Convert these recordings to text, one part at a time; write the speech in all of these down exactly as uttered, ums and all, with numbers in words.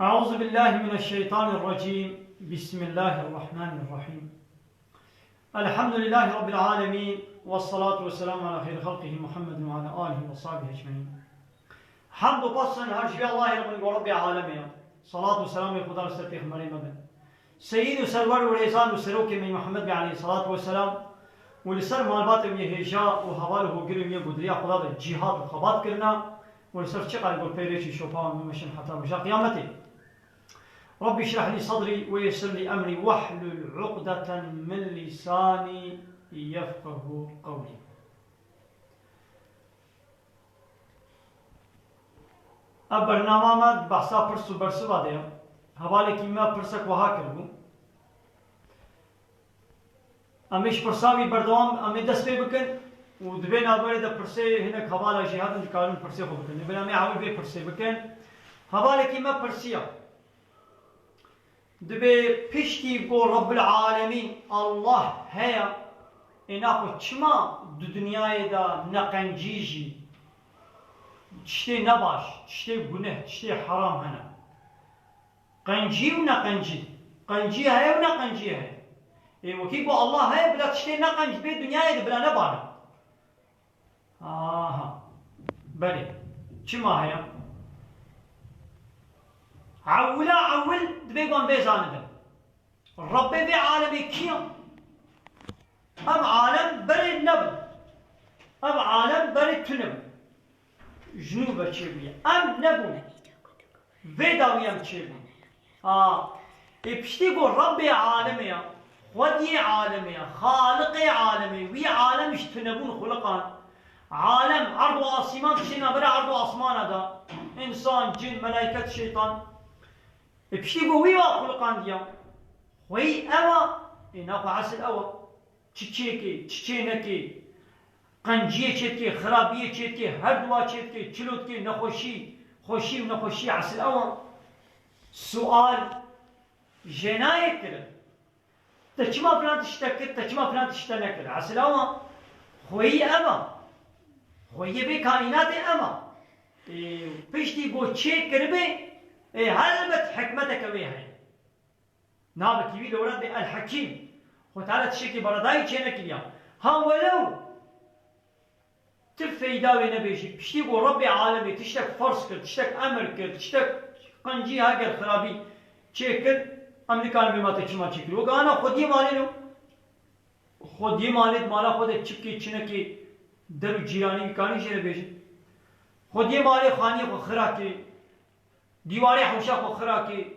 أعوذ بالله من الشيطان الرجيم. بسم الله الرحمن الرحيم. الحمد لله رب العالمين، والصلاة والسلام على خير خلقه محمد وعلى آله وصحبه أجمعين. Hemd û spas her ji vê Allahê re bin ku Rebbê alemê ye. Salat û selamê Xuda li ser pêxemberê me bin. Seyîd û serwer û rêzan û serokê me Muhammed Bey aleyhissalatu vesselam û li ser malbatê wî hêja û heval û hogirê wî ku di riya Xuda de cîhad û xebat kirina û li ser çiqal ku pê rêçî şopa wan bimeşin heta roja qiyametê. Rabbi şrah lî sedrî ve yessir lî emrî wehlul uqdeten min lîsanî yefqehu qewlî. Ev bernama me di behsa pirs û bersiva de ye. Hevalekî me pirsek wiha kiribû. Em ê ji pirsa wî berdewam, em ê dest pê bikin û di vê navberê de pirsê hinek hevala jî hebin, dikarin pirsê xwe bikin. Lê bila em ê ewil vê pirsê bikin. Hevalekî me pirsiya. Dibê piştî ku Rebbul Alemîn Allah heye, ê naxwe çima di dinyayê de ne qencî jî, tiştê nebaş, tiştê guneh, tiştê heram hene? Qencî û neqencî. Qencî heye û neqencî heye. Ê wekî ku Allah heye, bila tiştê neqenc bê dinyayê de bila nebana. Aha. Belê. Çima heye? Ewila ewil dibê ku em vê zanibin. Rebbê vê alemê kî ye? Ev alem berê nebû. Ev alem berê tune bû. Ji nû ve çêbûye. Em nebûn. Vê dawî em çêbûn. A, ê piştî ku Rebbê alemê ya, Xwediyê alemê ya, Xaliqê alemê, wî alem ji tunebûn xuliqand. Alem, erd û asîman tiştê navbera erd û asmana da. Însan, cin, melaiket, şeytan. Ê piştî ku wî wa xuliqandiya, xweyî ew a, ê naxwe esil ew a. Çi çêkê, çi çênekê, qenciyê çêdikê, xirabiyê çêdikê, her duwa çêdikê, çilo dikê, nexweşî, xweşî û nexweşî esil ew a. Sual jê nayê kirin. Te çima filan tişt te kir, te çima filan tişt te nekir? Esil ew a. Xweyî ev a. Xweyî vê kaînatê ev a. Ê, piştî ku çê kiribê, ê, helbet hikmeteke wê heye. Navekî wî li wir re dibê El-Hekîm. Xwe Teala tiştekî beredayî çênekiriya. Ha welew ti feyda wê nebêjî. Piştî ku Rebbê alemê tiştek ferz kir, tiştek emir kir, tiştek qencî heger xirabî çêkir, em nikarin bê ma te çima çêkir. Wek ana xwediyê malê lo. Xwediyê malê di mala xwe de çi bikê, çi nekê, der û cîranî wî karin jê re bêjin. Xwediyê malê xaniyê xwe xira kê. Dîwarê hewşa xwe xira kê,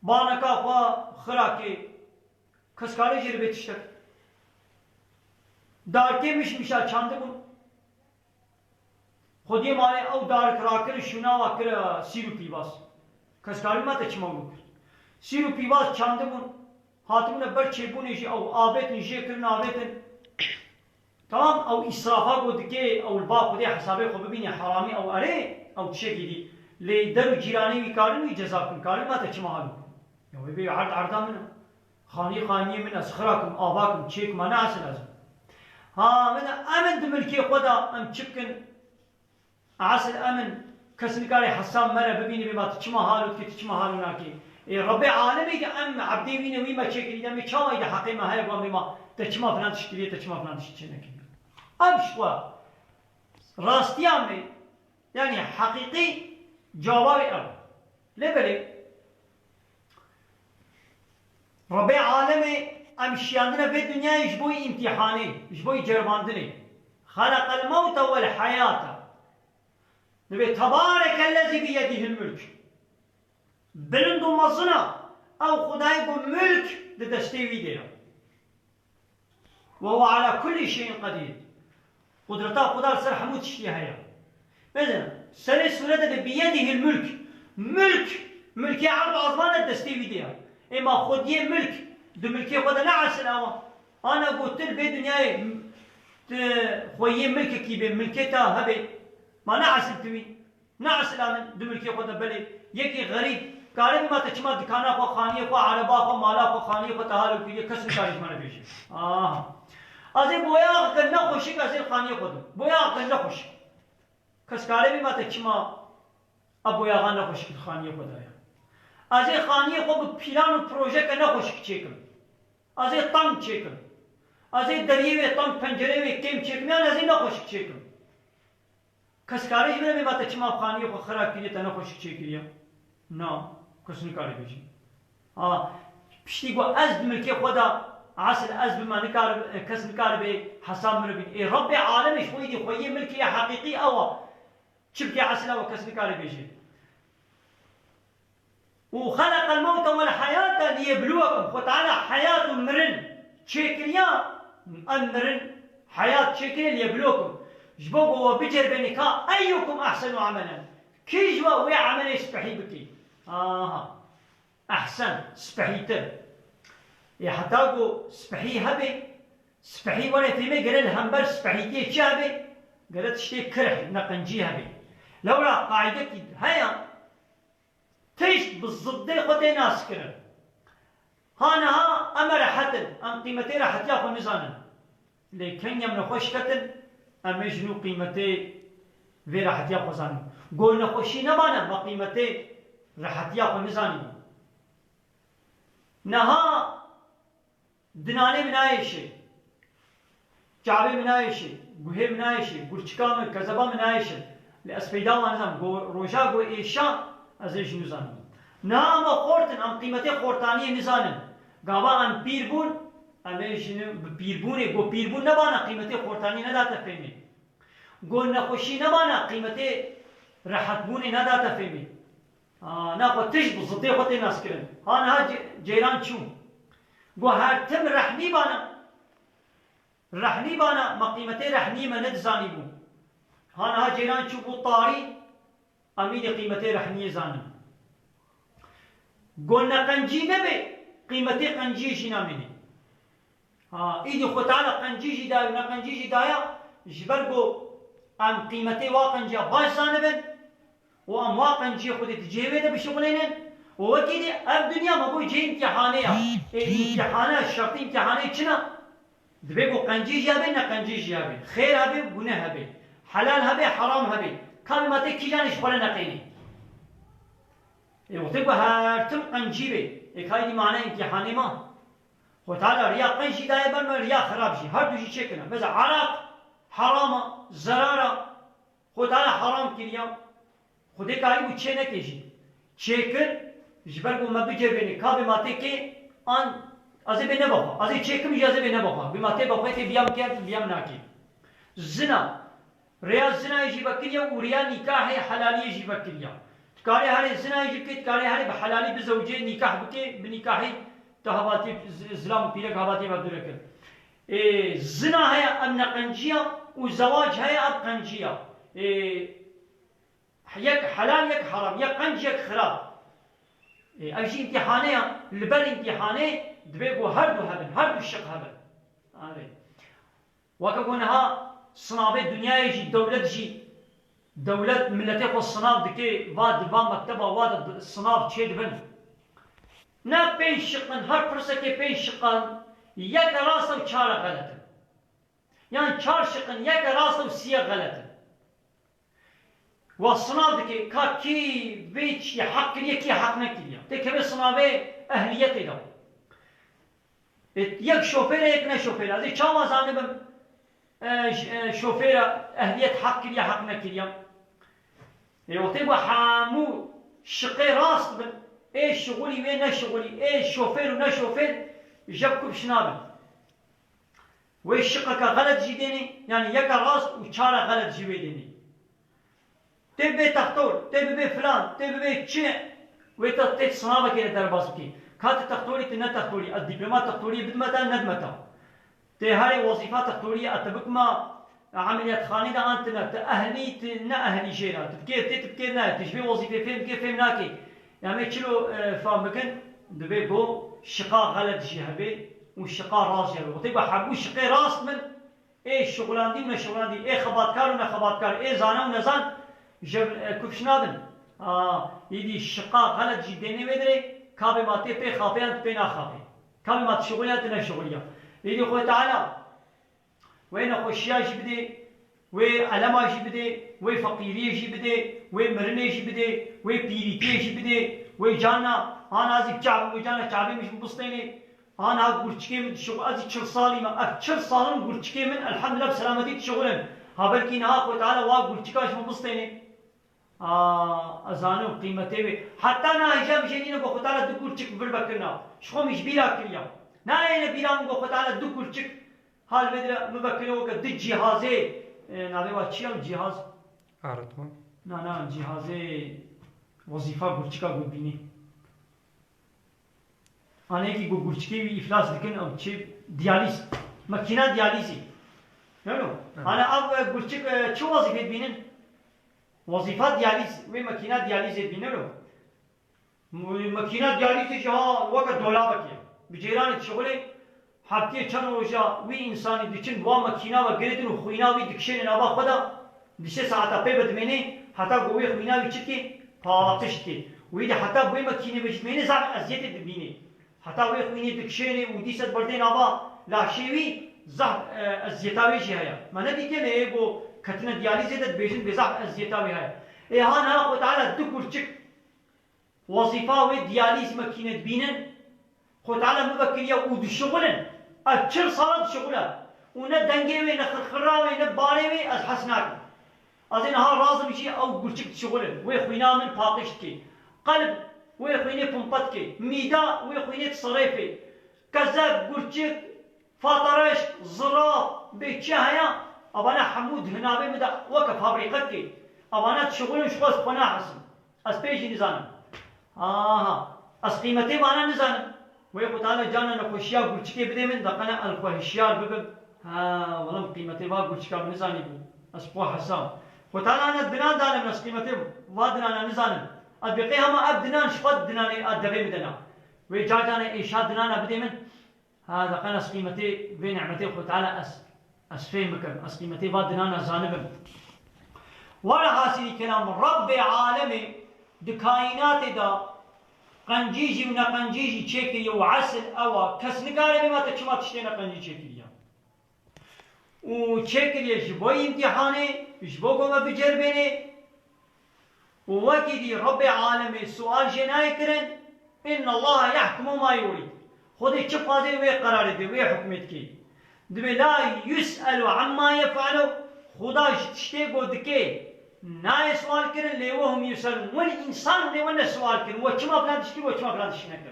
baneka xwe xira kê, kes kare jê re bê tiştek. Darkê mişmişa çandibûn. Xwediyê malê ew darik rakir şûna wa kir sîr û pîvaz. Kes karî ma te çima wilo kir? Sîr û pîvaz çandibûn, hatibûne ber çêbûnê jî ew avêtin, jê kirin avêtin. Tamam, ew îsrafa ku dike, ew li ba Xwedê hesabê xwe bibîne heramî, ew erê, ew tiştekî dî. Lê der û cîranê wî karin wî ceza bikin, karin ma te çima halo? Ya wê bê erd erda min e. Xanî xaniyê min e, ez xira kim, ava kim, çêk ma ne esil ez im. Ha, min e, em in di milkê xwe de, em çi bikin? Esil em in, kes nikare hesab me re bibîne bê ma tu çima halo dikî, tu çima halo nakî. Ê Rebbê alemê ke em ebdê wî ne, wî me çêkirî, demê çawa î de heqê me heye ku em bê ma te çima filan tişt kiriye, te çima filan tişt çê nekiriye. Ev ji xwe rastiya me, yanî heqîqî cewabê ev. Lê belê, Rebê alemê em şiyandine vê dinyayê ji bo îmtîhanê, ji bo ceribandinê. Xeleqel mewte wel heyate. Dibê tebarekellezî biyedihil mulk. Bilind û mezin e, ew Xwedayê ku mulk di destê wî de ye. Ve huve ala kullî şeyin qedîr. Qudreta Xuda li ser hemû tiştî heye. Bidin, serê sûre de bi biyedihil mulk. Mulk, mulkê erd û azman e destê wî de ye. Ê ma xwediyê mulk, di milkê xwe de ne esil ew e. Ana got tu li vê dinyayê, tu xweyiyê milkekî bê, milkê te hebe. Ma ne esil tu wî. Ne esila min di milkê xwe de belê yekî xerîb, karê bî ma te çima dikana xwe, xaniyê xwe, ereba xwe, mala xwe, xaniyê xwe te halo kiriye, kes nikare ji me re bêje. Aha. Ez ê boyaxeke nexweşik ez ê xaniyê xwe dim. Boyaxeke nexweşik. Kes karê bî ma te çima ev boyaxa nexweşik di xaniyê xwe de ye. Ez ê xaniyê xwe bi pîlan û projeke nexweşik çêkim. Ez ê teng çêkim. Ez ê deriyê wê teng, pencereyê wê kêm çêkim, yan ez ê nexweşik çêkim. Kes kare ji min re bê ma te çima xaniyê xwe xira kiriye, te nexweşik çêkiriye? Na, kes nikare bêje. Ha, piştî ku ez di milkê xwe de esil ez bime, nikare, kes nikare bê hesab min re bî. Ê Rebbê alemê ji xwe yî dî xweyiyê milkê ya heqîqî ew a. Çi bike esil ew a, kes nikare bêje. Û xeleqel mewte wel heyate liyebluwekum. Xwe Teala heyat û mirin çêkiriya, em mirin, heyat çêkiriye liyebluwekum. Ji bo ku we biceribêne ka eyyukum ehsenu amelen. Kî ji we wê emelê spehî bikî? Aha. Ehsen, spehîtir. Ê heta ku spehî hebe, spehî were fêmê gere li hember spehîtiyê çi hebe? Gere tiştê kirh, neqencî hebe. Lewra qaîdekî heye, tişt bi ziddê xwe tê naskirin. Ha niha em rehet in, em qîmetê rehetiya xwe nizanin. Lê kengî em nexweş ketin, em ê ji nû qîmetê vê rehetiya xwe zanin. Go nexweşî nebane, me qîmetê rehetiya xwe nizanî. Niha dinanê min nayêşê. Çavê min nayêşê, guhê min nayêşê, gurçika min, kezeba min nayêşin. Lê ez peyda wan nizanim. Go roja go êşa, ez ê jî nizanim. Niha em xort in, em qîmetê xortaniyê nizanin. Gava em pîr bûn, em ê jî ni-, bi pîrbûnê, go pîrbûn nebana qîmetê xortaniyê nedate fêmê. Go nexweşî nebana qîmetê rehetbûnê nedate fêmê. Ha, naxwe tişt bi ziddê xwe tê naskirin. Ha niha ce-, ceyran çû. Go her tim rehnî bana. Rehnî bana, me qîmetê rehnî me nedizanîbû. Ha niha ceyran çû bû tarî, em îdî qîmetê rehniyê zanin. Go neqencî nebe, qîmetê qenciyê jî namîne. Ha, îdî Xwe Teala qencî jî daye û neqencî jî daye, ji ber ku em qîmetê wa qenciya baş zanibin û em wa qenciyê Xwedê di cihê wê de bişuxulênin û wekî dî ev dinya me got cihê îmtîhanê ya. Ê îmtîhana, şertî îmtîhanê çi ne? Dibê ku qencî jî hebe, neqencî jî hebe. Xêr hebe, guneh hebe. Helal hebe, heram hebe. Ka bi ma tê kîjanê ji xwe re neqênê. Ê wextê ku her tim qencî be, ê ka îdî mane îmtîhanê ma. Xwe Teala riya qenc jî daye ber me, riya xerab jî. Her du jî çêkirine. Mesela araq heram a, zerar a. Xwe Teala heram kiriya. Xwedê karîbû çê neke jî. Çêkir, ji ber ku me biceribêne, ka bê ma tê kê, an ez ê bê nebexwe. Ez ê çêkim jî ez ê bê nebexwe. Bê ma tê bexwe tê biyam kê, biyam nakê. Zina. Rêya zinayê jî vekiriye û rêya nîkahê helaliyê jî vekiriye. Dikarê herê zinayê jî bikê, dikarê herê bi helalî bizewicê, nîkah bikê, bi nîkahê te hevaltiyê z-, zilam û pîrek hevaltiyê ve dûre kir. Ê, zina heye, ev neqenciya û zewac heye, ev qenciya. Ê, yek helal, yek heram, yek qenc, yek xirab. Ê, ev jî îmtîhanê ya, li ber îmtîhanê dibê ku her du hebin, her du şiq hebin. Arê. Weke ku niha sinavê dinyayê jî, dewlet jî, dewlet miletê xwe sinav dike, va di va mekteba wa de di-, sinav çêdibin. Ne pênc şiq in, her pirsekê pênc şiqan, yeke rast e û çar e xelet in. Yan çar şiq in, yeke rast e û sî e xelet in. Wa sinav dike, ka kî vê çî heq kiriye, kî heq nekiriye. Tê keve sinavê ehliyetê de. E, yek şofêr e, yek ne şofêr e. Ez ê çawa zanibim, e, ş-, e, şofêra ehliyet heq kiriye, heq nekiriye? E, wextê ku hemû şiqê rast bin, ê şixulî wê ne şixulî, ê şofêr û ne şofêr jeb kupş nabin. Wê şiqeke xelet jî dênê, yanî yeke rast û çare xelet jî wê dênê. Tê bibê textor, tê bibê filan, tê bibê çi, wê te tê sinavekê de derbas bikî. Ka tu textorî, tu ne textorî, ez dîploma textoriyê bidime te, nedime te. Tê herê wezîfa textoriyê, ez te bikima emeliyatxanê de an tu ne, tu ehlî, tu ne ehlî jê re. Tu dikê, tê tu dikê ne, tu ji vê wezîfê fêm dikê, fêm nakê. Ya me çilo, e, fam bikin, dibê go şiqa xelet jî hebe û şiqa rast jî hebe. Wextê ku hemû şiqê rast bin, ê şixulandî û neşixulandî, ê xebatkar û nexebatkar, ê zana û nezan, ji, e, kupş nabin. A, îdî şiqa xelet jî dênê wê dirê, ka bê ma tê pê xapê yan tu pê naxapê. Ka bê ma tu şixuliya tu neşixuliya. Îdî Xwedê Teala wê nexweşiya jî bidê, wê elema jî bidê, wê feqîriyê jî bidê, Wê mirinê jî bidê, wê pîrîtiyê jî bidê, wê carna, ana ez ê bi çavê, wê carna çavê min jî bistênê. Ana gurçikê min dişixu-, ez ê çil salî me, ev çil sal in gurçikê min, elhamdulillah, bi selametî dişixulin. Ha belkî niha Xwe Teala wa gurçika ji min bistênê. A, ez zanim qîmetê wê. Heta niha hêja min jê nîne ku Xwe Teala du gurçik vir vekirina. Ji xwe min ji bîra kiriya. Nayêne bîra min ku Xwe Teala du gurçik ha li vê dire min vekirine weke du cîhazê, e, navê wa çi ye cîhaz? Aritma. Na, na, cîhazê wezîfa gurçika ku dibînî. Aneyekî ku gurçikê wî îflas dikin, ew çi? Diyalîz. Makîna diyalîzê. Ne lo? Evet. Ana ev, e, gurçik, e, çi wezîfê dibînin? Wezîfa diyalîz. Wê makîna diyalîzê dibîne lo. M-, makîna diyalîzê jî ha weke dolabekê. Bi ceyranê dişixulê, heftiyê çend roja wî însanî diçin, wa makîna ve girêdin û xwîna wî dikişênê nava xwe de, di şeş saeta pê ve dimênê, heta ku wê xwîna wî çi dikê? Paqij dikê. Wî de heta wê makînê ve jî dimênê zaf eziyetê dibînê. Heta wê xwînê dikişênê û dîsa diberdê nava laşê wî, zaf, e, eziyeta wê jî heye. Me nedîtiye lê ê ku ketine diyalîzê de dibêjin bê zaf eziyeta wê heye. Ê ha niha Xwe Teala du gurçik wezîfa wê diyalîz makîne dibînin, Xwe Teala min vekiriye û dişixulin. Ev çil sala dişixule. Û ne dengê wê, ne xirxira wê, ne barê wê ez hes nakim. Ez ê niha razim jî ew gurçik dişixulin. Wê xwîna min paqij dikê. Qelb wê xwînê pumpe dikê. Mîda wê xwînê diserêfê. Kezeb, gurçik, Fatareşk, ziraf, bê çi heye, evana hemû di hinavê min de weke fabrîqekê. Evana dişixulin ji xwe, ez xwe nahesim. Ez pê jî nizanim. Aha, ez qîmetê vana nizanim. Wê Xwedê Teala carna nexweşiya gurçikê bidê min, de qene ez xwe hişyar bibim. Ha, wela min qîmetê va gurçika min nizanîbû. Ez xwe hesam. Xwedê Teala ne dinan dane min, ez qîmetê va dinana nizanim. Ez bê qey hema ev dinan ji xwe dinanê a devê min de na. Wê car carna êşa dinana bidê min. Ha, de qen ez qîmetê vê nimetê Xwedê Teala ez, ez fêm bikim, ez qîmetê va dinana zanibim. Were hasilî kelam, Rebbê alemê di kaînatê de qencî jî û neqencî jî çêkiriye û esil ew a, kes nikare bê ma te çima tiştê neqencî çêkiriye. Û çêkiriye ji bo îmtîhanê, ji bo ku me biceribênê. Û wekî dî Rebbê alemê sual jê nayê kirin, Inna Allaha yahkumu ma yurîd. Xwedê çi dixwazê wê qerarê dê, wê hukmê dikê. Dibê la yus'elu amma yef'elu, Xuda ji tiştê ku dikê nayê sual kirin, lê we hum yus'elun. Win însan lê we ne sual kirin, we çima filan tişt kir, we çima filan tişt nekir.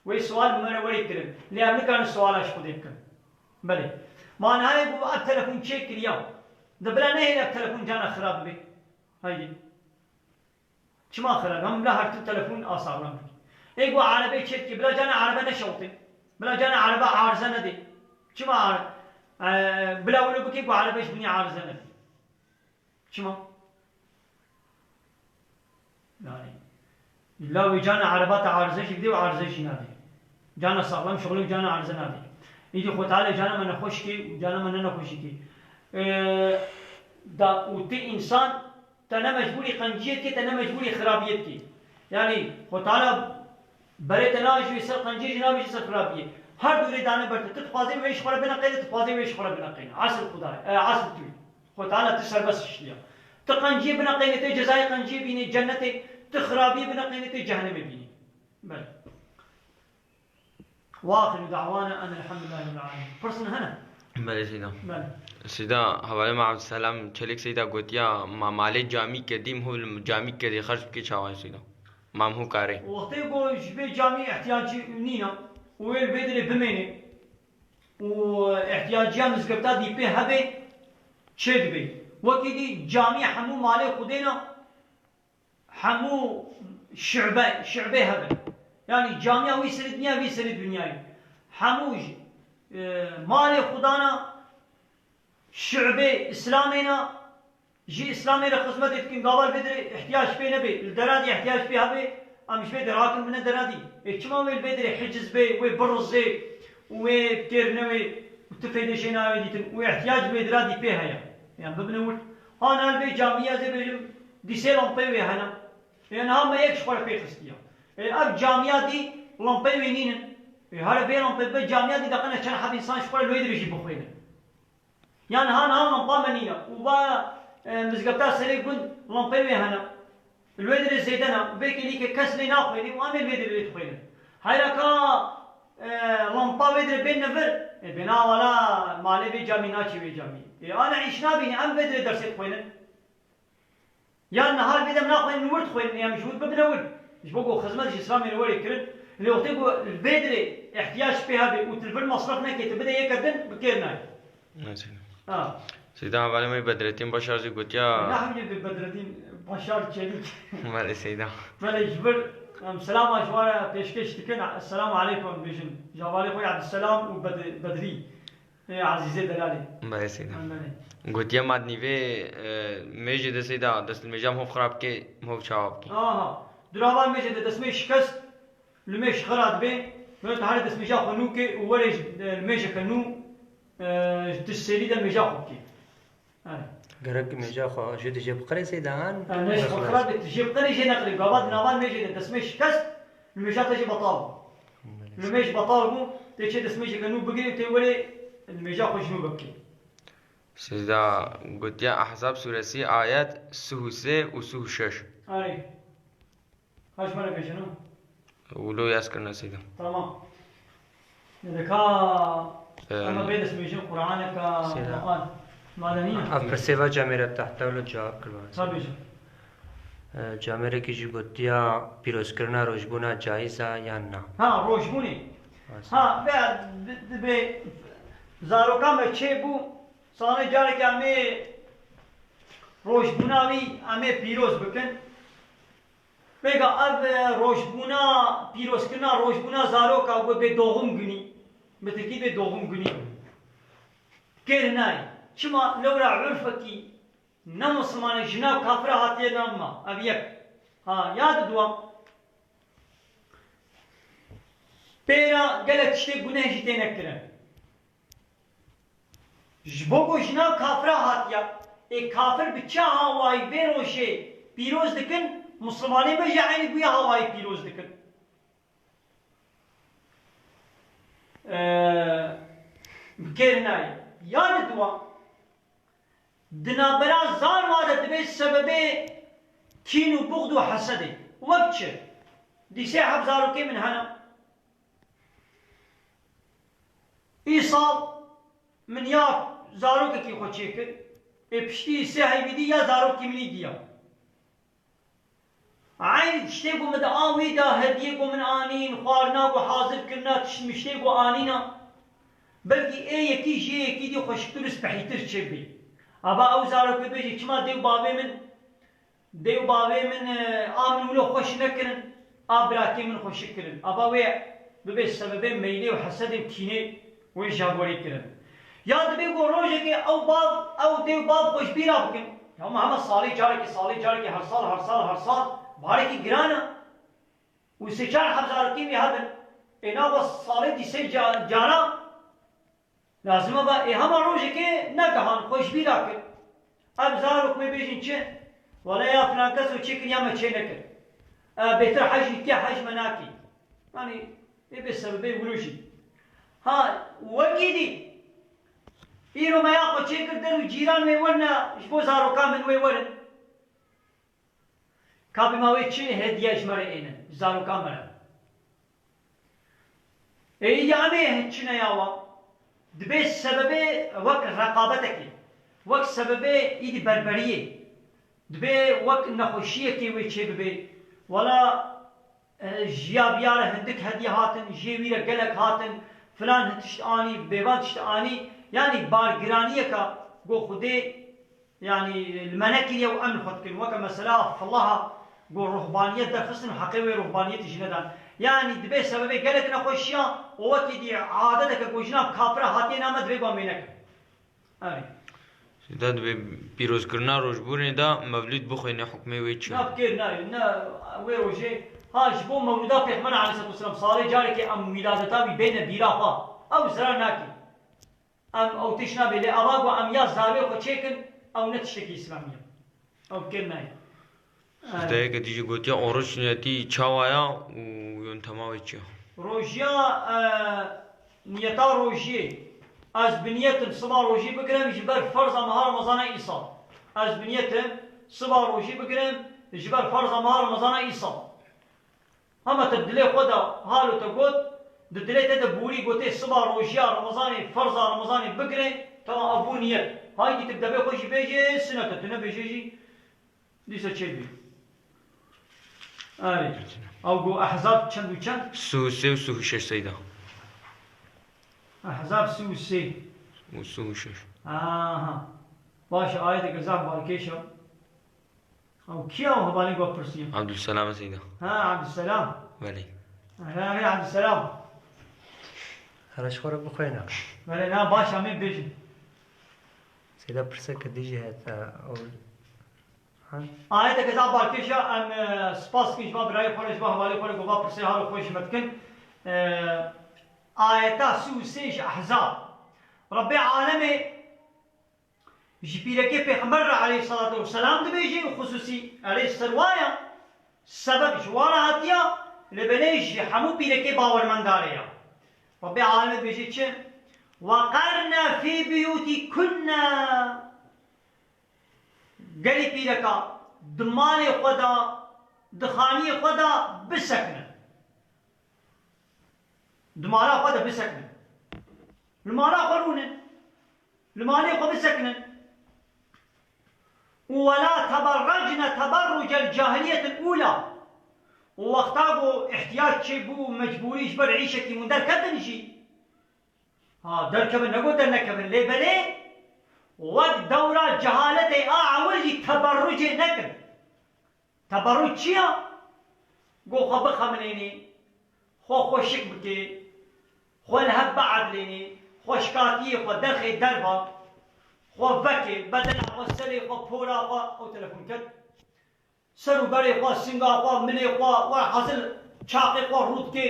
Wê sual bi me re werê kirin. Lê em nikarin suala ji Xwedê bikin. Belê. Manayê ku ev telefon çêkiriya. De bila nehêle ev telefon cana xirab bibe. Haydi. Çima xirab? Em bila her tu telefon a saxlem bike. Ê ku erebe çêkiriye. Bila cana erebe neşewtê. Bila cana erebe arize nedê. Çima ar-, e, bila wilo bike ku erebe ji binî arize nedê. Çima? Yani, illa wê cana ereba te arize jî bidê û arize jî nadê. Cana saxlem şixulê û cana arize nadê. Îdî Xwedê Teala cana me nexweş kê û cana me ne nexweşî kê. Ee, da û ti însan te ne mecbûrî qenciyê dikê, te ne mecbûrî xirabiyê dikê. Yani, Xwedê Teala berê te nayê ji wê ser qenciyê jî nabêje ser xirabiyê. Her du rê dane ber te. Tu dixwazê wê ji xwe re bineqêne, tu dixwazê wê ji xwe re bineqêne. Esil Xuda ye. E, esil tu yî. Xwedê Teala tu serbest kiştiye. Tu qenciyê bineqênê, tê cezayê qenciyê bînê cennetê, tu xirabiyê bineqênê, tê cehennemê bînê. Belê. Ve axiru da'wana enelhamdülillahi rabbil alemin. Pirsin hene? Belê Seyda. Belê. Seyda, hevalê me Abdüselam Çelik Seyda gotiya, ma malê camî kedîm hû li camî kedî xerc bikê çawa Seyda? Mam hû karê. Wextê ku ji vê camî ihtiyacî nîne û wê li vê dirê bimênê, û ihtiyaciya mizgefta dî pê hebe çê dibe. Wekî dî camî hemû malê Xwedê ne, hemû şibe, şibê hebe. Yani camiya wî serê dinya, wî serê dinyayê. Hemû, e, malê Xwedana, şibê Îslamê ne, Ji Îslamê re xizmetê dikin, gava li vê dirê ihtiyac pê nebe, li deradî ihtiyac pê hebe, em ji vê dera hakin bine deradî. Ê çima wê li vê dirê hiciz bê, wê birizê û wê têr newê û tu fêdê jê nayê dîtin û ihtiyac li vê deradî pê heye? Yan bibine wir. Ana li vê camiyê ez ê bêjim, dîsê lampeyê wê hene. Ê niha me yek ji xwe re pê xistiye. Ê ev camiya dî lampeyê wê nînin. Ê here vê lampeyê be camiya dî de qene çend heb însan ji xwe re li wê dirê jî bixwêne. Yan ha niha lampa me nîne. Û va E, mizgefta serê gund lampeyê wê hene. Li wê dirê zêde ne. Vê kêlîkê kes lê naxwênî û em ê li vê dirê lê dixwênin. Heyra ka, e, lampa wê dirê bên nivir, e, bêna wala malê vê camî naçî wê camî. E, ana îş nabînî, em vê dirê dersê dixwênin. Yan nihar vê dem naxwênin wir dixwênin, em ji wir bibine wir. Ji bo ku xizmet ji Îslamê li werê kirin. Lê wextê ku li vê dirê ihtiyac pê hebe û tu li vir masraf nekê, tu bide yeke din, bi kêr nayê. Mesela. Ha. Seyda, hevalê me Bedrettin Başar jî gotiya. Nahmî bi Bedrettin Başar Çelik. Belê Seyda. Belê ji vir, em, selama ji wan re pêşkêş dikin. Esselamu aleykum bêjin. Ji hevalê xwe Abdüselam û Bed-, Bedrî. Ê Ezîzê Delalê. Belê Seyda. Em belê. Gotiye ma di nîvê, e, mêjê de Seyda, destmêja hov xirab ke, hov çawa bike. Aha. Durava mêjê de destmêj şikest, li mêj xira dibe, wê tu herê destmêja xwe nû ke û werê ji, e, li mêjeke nû, e, ji tişt sêrî de mêja xwe bike. Erê. Gerek mêja xwe jê dije biqirê Seyda an? E, ne ji xwe xira be, tu jê biqirê jê neqirê. Gava di navan mêjê de destmêj şikest, li mêja te jê betal bû. Li mêj betal bû, tê çê destmêjeke nû bigirê û tê werê li mêja xwe ji nû bikê. Seyda, gotiye Ahzab suresi ayet sih û sê û sih û şeş. Erê. Kaç mara bêjin o? Wilo yaz kirine Seyda. Tamam. Nedeka. Em, ema bê destmêjin Qur'aneka Seyda. Qur'an. Madeniye. Ev pirsê va camêre bi tehte wilo cewab kirba. Tabii canım. E, camêrekî jî gotiya pîrozkirina rojbûna caiz a yan na? Ha, rojbûnê. Baş. Ha, ve di, di bê zaroka me çê bû, sane careke em ê rojbûna wî em ê pîroz bikin. Vêga ev, e, rojbûna, pîrozkirina rojbûna zaroka ku bê doğum günü, bi tirkî bê doğum günü. Kêr nayê. Çima lewra urfekî ne Muslimane ji nav kafira hatiye navma. Ev yek. Ha, ya di dua. Pêra gelek tiştê guneh jî têne kirin. Ji bo ku ji nav kafira hatiya, ê kafir bi çi hawayî vê rojê pîroz dikin, Muslimanê me jî eynî bi wî hawayî pîroz dikin. Ee, bi kêr nayê. Ya di dua, di navbera zar wa de dibê sebebê kîn û buxd û hesedê. Wek çi? Dîsê heb zarokê min hene. Îsal min ya zarokekî xwe çêkir, ê piştî sê heyvî dî ya zarokî min î diya. Eyn tiştê ku min di a wî de hediyê ku min anîn, xwarina ku hazir kirina, tişt miştê ku anîna, belkî ê yekî ji yê yekî dî xweşiktir û spehîtir çêbî. Ava ew zarokê bêjî, çima dê û bavê min Dê û bavê min, e, a min wilo xweş nekirin, a birakê min xweşik kirin. Ava wê bibe sebebê meylê û hesedê û kînê wê ji ya gorê kirin. Ya dibê ku rojekê ew bav, ew dê û bav xwe ji bîra bikin. Ya hema, hema salê carekê, salê carekê, her sal, her sal, her sal, barekî giran e. Û sê çar heb zarokên wî hebin. Ê naxwe salê dîsê ca-, cara Lazim e ba ê hema rojekê negihan xwe ji bîra kir. Ev zarok me bêjin çi? Wele ya filan kes o çêkir ya me çê nekir. E, bêtir hej dîtiye hej me nakî. Yanî ê bê sebebê wilo jî. Ha, wekî dî. Îro me ya xwe çêkir der û cîran wê werine ji bo zaroka min wê werin. Ka bima wê çi hediye ji me re ênin, ji zaroka me re. Ê îdî em ê çine ya wa. Dibê sebebê wek reqabetekê, wek sebebê îdî berberiyê, dibê wek nexweşiyekê wê çê bibê. Wela, e, ji ya biya re hindik hediye hatin, jê wî re gelek hatin, filan tişt anî, bêvan tişt anî, yanî bargiraniyeka go Xwedê Yanî, li me nekiriye û em li xwe dikin. Weke mesela filaha ku ruhbaniyet derxistin û heqê wê ruhbaniyetî jî nedan. Yanî, dibê sebebê gelek nexweşiya û wekî dî adeteke ku ji nav kafira hatiye name, divê ku em wê nekin. Erê. Seyda, dibê pîrozkirina rojbûnê de mewlûd bixwîne, hukmê wê çi? Na bi kêr nayê, ne wê rojê. Ha, ji bo mewlûda Pêxember aleyhisselatu vesselam, salê carekê em wîladeta wî bêne bîra xwe. Ew zirar nake. Em ew tişt nabê, lê ava ku em ya zarê xwe çêkin, ew ne tiştekî îslamî ye. Ew kêr nayê. Seyda, yeke dî jî gotiye, oruç niyetî çawa ya û yontema wê çi ya? Rojiya, e, niyeta rojiyê. Ez bi niyetim siba rojî bigirim ji ber ferza meha Remezana îsal. Ez bi niyetim siba rojî bigirim ji ber ferza meha Remezana îsal. Hema te dilê xwe de halo te got, di dilê te de borî gotê siba rojiya Remezanê, ferza Remezanê bigirê, tamam, ev bû niyet. Haydî tu bi devê xwe jî bêjê, sunet e, tu nebêjê jî, dîsa çêdibî. Erê. Ew got Ehzab çend û çend? Sî û sê û sî û şeş seyda. Ehzab sî û sê. Û sî û şeş. Aha. Baş e, ayeteke zaf balkêş e. Ew kî ye ew hevalên ku pirsiya? Abdulselam e seyda. Ha, Abdulselam. Belê. Erê, erê, Abdulselam. Hele ji xwe re bixwêne. Belê, na, baş e, em ê bêjin. Seyda pirseke dî jî heye, ew, ha? Ayeteke zaf balkêş e, em, e, spas dikin ji van birayê xwe re, ji van hevalê xwe re ku va pirsê halo xwe ji me dikin. E, ayeta sî û sê ji Ehzab. Rebbê alemê ji pîrekê Pêxember re aleyhisselatu vesselam dibêje û xusûsî erê ser wa ya, sebeb ji wa re hatiya, lê belê ji hemû pîrekê bawermendar e ya. Rebbê alemê dibêje çi? Weqerne fî biyûtîkunne. Gelî pîreka di malê xwe de, di xaniyê xwe de bisekinin. Di mala xwe de bisekinin. Li mala xwe rûnin. Li malê xwe bisekinin. Û wela teberrecne teberrucel cahiliyetil ûla. Û wexta ku ihtiyac çêbû, mecbûrî ji ber îşekî hûn derketin jî. Ha, derkevin, ne got dernekevin. Lê belê wek dewra cehaletê a ewil jî teberrucê nekin. Teberruc çi ya? Go xwe bixemilênî, xwe xweşik bikê, xwe li hev biedlênî, xweşkatiyê xwe derxê derva, xwe vekê, bedena xwe, serê xwe, pora xwe, ew telefon ket. Ser û berê xwe, singa xwe, milê xwe, we hezil çaqê xwe rût kê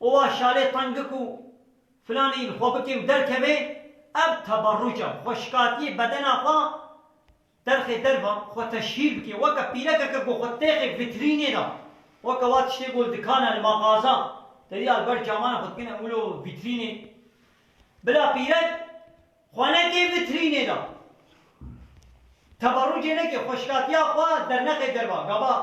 û wa şalê tengik û filanî li xwe bikê û derkevê, ev teberruc e. Xweşikatiyê bedena xwe derxê derva, xwe teşhîr bikê. Weke pîrekeke ku xwe têxê vitrînê de, weke wa tiştê ku li dikan e, li maxaza, te dî ya li ber camana xwe dikine wilo vitrînê. Bila pîrek xwe nekê vitrînê de. Teberrucê nekê, xweşikatiya xwe dernexê derva. Gava,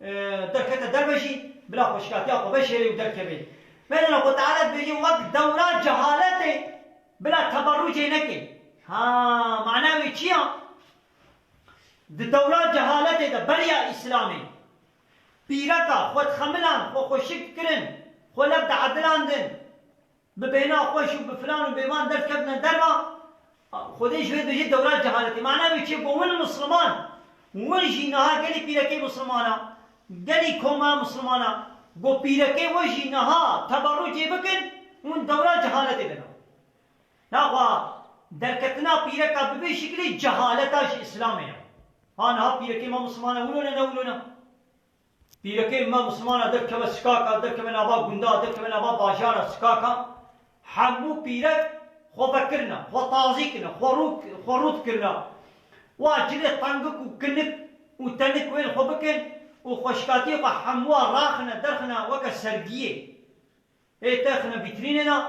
e, derkete derve jî, bila xweşikatiya xwe veşêrê û derkevê. Mêdana xwe Teala dibêje, wek dewra cehaletê, bila teberrucê nekê. Ha, mana wê çi ya? Di dewra cehaletê de, beriya Îslamê, pîreka xwe dixemilan, xwe xweşik dikirin, xwe lev diedilandin. Bi bêhna xweş û bi filan û bêvan derkevine derva, Xwedê ji wê dibêje dewra cehaletê. Mana wê çi? Ku win misliman, win jî niha gelî pîrekê misliman e, gelî koma misliman e, ku pîrekê we jî niha teberrucê bikin, hûn dewra cehaletê de ne. Naxwe derketina pîreka bi vê şiklî cehaleta ji Îslamê ye. Ha niha pîrekê me misliman e, wilo ne, ne wilo ne. Pîrekê me mislimana derkeve sikaka, derkeve nava gunda, derkeve nava bajara sikaka, hemû pîrek xwe vekirine, xwe tazî kirine, xwe rû, xwe rût kirine. Wa cilê tengik û kinik û tenik wê li xwe bikin û xweşikatiyê xwe hemûa raxine, derxine weke sergiyê. Ê te xine vîtrînê de,